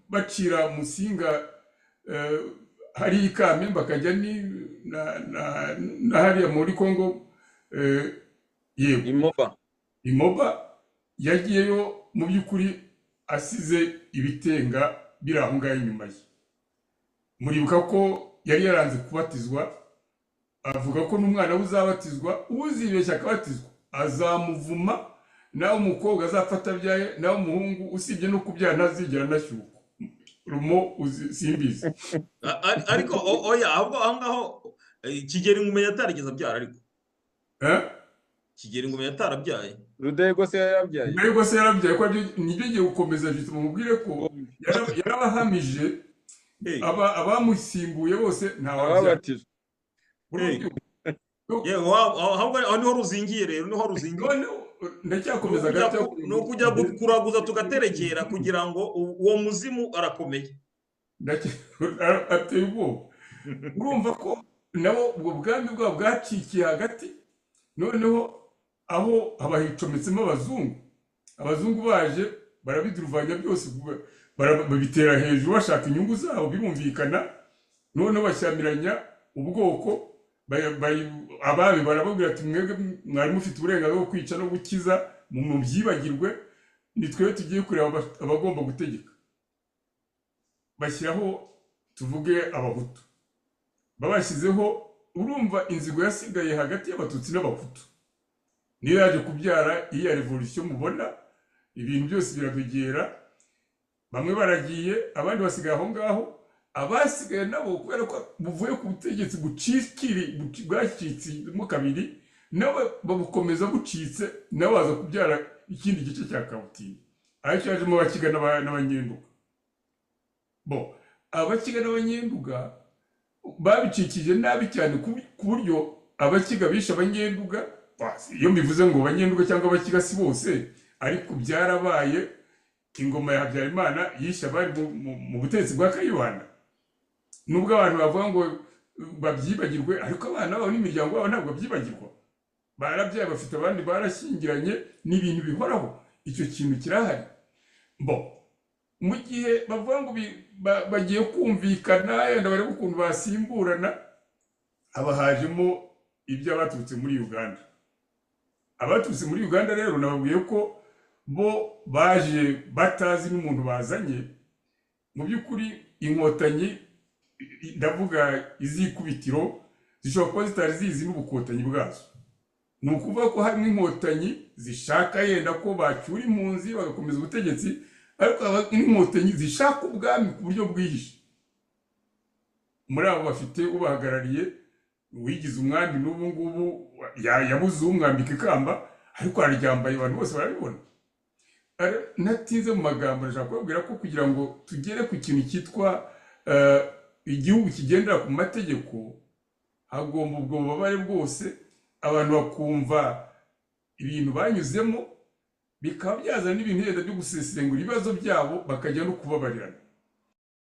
bacira Musinga hariya i Kamembe, bakajya na hariya muri Kongo, yego. Imoba. Imoba yagiyeyo mu by'ukuri asize ibitenga biri aho ngaho inyuma ye. Muribuka ko yari yaranze kubatizwa, avuga ko n'umwana we uzabatizwa, uzibeshya akabatizwa azamuvuma, nawe umukobwa azapfa atabyaye, nawe umuhungu usibye no kubyara ntazigera anashyukwa. Rumo simbizi. Ariko oya, ahubwo aho ngaho Kigeli ngumenya atarigeze abyara, ariko Kigeli ngumenya atarabyaye. Rudahigwa se yarabyaye? Rudahigwa se yarabyaye, ko nibyo ngiye gukomeza jisite mubwire ko yarabahamije abamusimbuye bose ntawabatije. Aho niho ruzingiye rero, niho ruzingiye. Ndacyakomeza gato. Ni ukujya kuraguza tugaterekera kugira ngo uwo muzimu arakomeye. Ateye ubwoba. Urumva ko nabo ubwo bwami bwabo bwacikiye hagati, noneho aho habahicometsemo abazungu. Abazungu baje barabiduruvanya byose, babitera hejuru bashaka inyungu zabo, birumvikana. Noneho bashyamiranya ubwoko, abami barababwira ati mwebwe mwari mufite uburenganzira bwo kwica no gukiza, mubyibagirwe, ni twebwe tugiye kureba abagomba gutegeka. Bashyiraho tuvuge abahutu, babashyizeho. Urumva inzigo yasigaye hagati y'abatutsi n'abahutu niyo yaje kubyara iya revolution mubona, ibintu byose biradogera, bamwe baragiye abandi basigaye aho ngaho. Abasigaye nabo kubera ko buvuye ku butegetsi bwacitsemo kabiri, nabo babukomeza bucitse, nabo baza kubyara ikindi gice cya Kabutindi, aricyo yajemo abakiga n'abanyenduga. Bo abakiga n'abanyenduga babicikije nabi cyane, ku buryo abakiga bishe abanyenduga. Iyo mbivuze ngo abanyenduga cyangwa abakiga si bose, ariko byarabaye. Ingoma ya Habyarimana yishe abari mu butegetsi bwa Kayibanda. Nubwo abantu bavuga ngo babyibagirwe, ariko abana babo n'imiryango yabo ntabwo babyibagirwa. Barabyaye, bafite abandi, barashyingiranye, ni ibintu bihoraho. Icyo kintu kirahari. Bo mu gihe bavuga ngo bagiye kumvikana, yenda barebe ukuntu basimburana, haba hajemo iby'abaturutse muri Uganda. Abaturutse muri Uganda rero nababwiye ko bo baje batazi n'umuntu bazanye. Mu by'ukuri inkotanyi, ndavuga izikubitiro, zishobora kuba zitari zizi n'ubukotanyi bwazo. Ni ukuvuga ko harimo inkotanyi zishaka yenda ko bacyura impunzi bagakomeza ubutegetsi, ariko inkotanyi zishaka ubwami ku buryo bwihishe. Muri abo bafite ubahagarariye wigize umwami n'ubu ngubu yabuze umwambika ikamba, ariko araryambaye abantu bose barabibona. Natinze mu magambo, ndashaka kubabwira ko kugira ngo tugere ku kintu cyitwa igihugu kigendera ku mategeko, hagomba ubwo bubabare bwose, abantu bakumva ibintu banyuzemo, bikaba byazana n'ibintu yenda byo gusesengura ibibazo byabo, bakajya no kubabarirana.